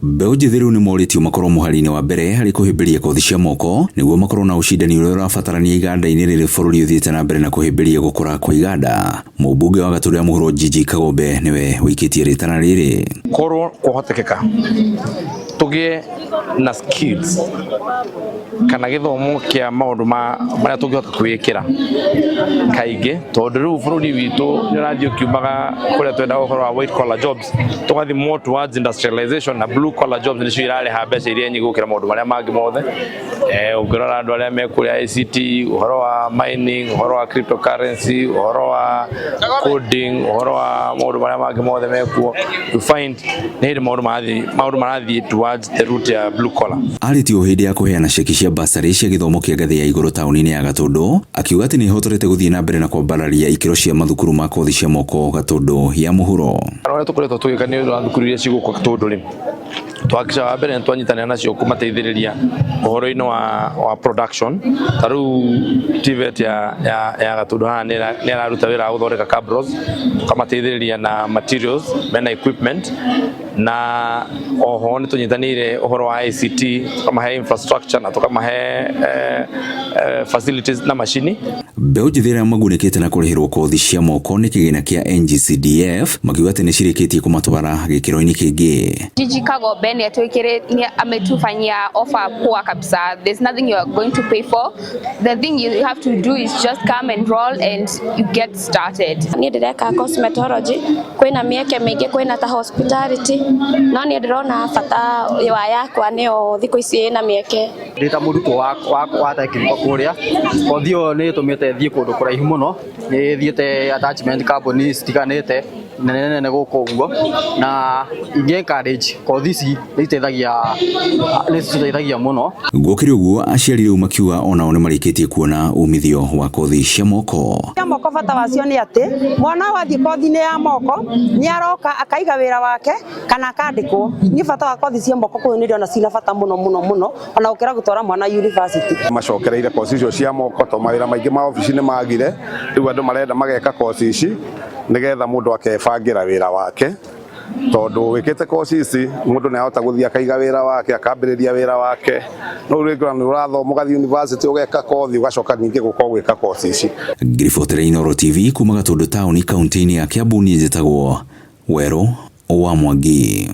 Mbeũ njĩthĩ rĩu nĩmorĩtio makorwo mũhari-inĩ wa mbere harĩ kũhĩmbĩria kothi cia moko nĩguo makorwo na ũcindani ũrĩa ũrabatarania iganda-inĩ rĩrĩ bũrũri ũthiĩte na mbere na kũhĩmbĩria gũkũra kwa iganda. Mũmbunge wa Gatũndũ ya Mũhuro Gigi Kagombe nĩwe ũikĩtie rĩtana rĩrĩ. Korwo kwahotekeka tũgĩe na skills kana gĩthomo kĩa maũndũ ma marĩa tũngĩhota kwĩĩkĩra kaingĩ, tondũ rĩu bũrũri witũ nĩ ũrathiĩ ũkiumaga kũrĩa twendaga ũhoro wa white collar jobs, tũgathiĩ more towards industrialization na blue collar jobs nĩcio irareha mbeca iria nyingĩ gũkĩra maũndũ marĩa mangĩ mothe. Ũngĩrora andũ arĩa me kũrĩa ICT, ũhoro wa mining, ũhoro wa cryptocurrency, ũhoro wa coding, ũhoro wa maũndũ marĩa mangĩ mothe mekuo, you find nĩ hĩndĩ maũndũ marathiĩ towards the route ya blue collar. Arĩtie ũũ hĩndĩ ya kũheana ceki cia basarĩ cia gĩthomo kĩa ngathĩ ya igũrũ taũni-inĩ ya Gatũndũ, akiuga atĩ nĩĩhotorete gũthiĩ na mbere na kwambararia ikĩro cia mathukuru ma kothi cia moko Gatũndũ ya Mũhuro. Ũrĩa tũkoretwo tũgĩka nĩ ũndũ wa thukuru iria cigũkũ Gatũndũ rĩ, twahakikisha wa mbere nĩ twanyitanĩra nacio kũmateithĩrĩria ũhoro-inĩ wa production. Ta rĩu TVET ya Gatũndũ haha nĩ ĩraruta wĩra wa gũthondeka cabros, tũkamateithĩrĩria na materials mena equipment, na oho nĩ tũnyitanĩire ũhoro wa ICT, tũkamahe infrastructure na tũkamahe facilities na macini. Mbeũ njĩthĩ arĩa magunĩkĩte na kũrĩhĩrwo kothi cia moko nĩ kĩgĩna kĩa NGCDF makiuga atĩ nĩ cirĩkĩtie kũmatwara gĩkĩro-inĩ kĩngĩ. Gigi Kagombe nĩ ametufanyia offer poa kabisa. There's nothing you are going to pay for. The thing you have to do is just come enroll and you get started. Niĩ ndĩreka cosmetology, kwĩna mĩeke mĩingĩ, kwĩna ta hospitality, no niĩ ndĩrona bata wa yakwa nĩyo thikũ ici ĩna mĩeke. Ndĩ ta mũrutwo wa technical kũrĩa, kothi ĩyo nĩ ĩtũmĩte thiĩ kũndũ kũraihu mũno, nĩ thiĩte attachment company citiganĩte nene nene gũkũ ũguo, na ingĩ encourage kothi ici nĩ citũteithagia mũno. Gũkĩrĩ ũguo, aciari rĩu makiuga onao nĩ marĩkĩtie kuona umithio wa kothi cia moko. Cia moko bata wacio nĩ atĩ mwana wathiĩ kothi-inĩ ya moko nĩ aroka akaiga wĩra wake kana akandĩkwo. Niĩ bata wa kothi cia moko kũu nĩ ndĩrona cina bata mũno mũno mũno ona gũkĩra gũtwara mwana university. Macokereire koci icio cia moko tondũ mawĩra maingĩ ma obici nĩ magire. Rĩu andũ marenda mageka koci ici nĩgetha mũndũ akebangĩra wĩra wake, tondũ wĩkĩte koci ici mũndũ nĩ ahota gũthiĩ akaiga wĩra wake, akambĩrĩria wĩra wake. No rĩu rĩngĩ nĩ ũrathoma, ũgathiĩ university, ũgeka kothi, ũgacoka ningĩ gũka gwĩka koci ici. Ngiribotera Inooro TV kuma Gatũndũ taũni, kaunti-inĩ ya Kiambu, niĩ njĩtagwo Werũ wa Mwangi.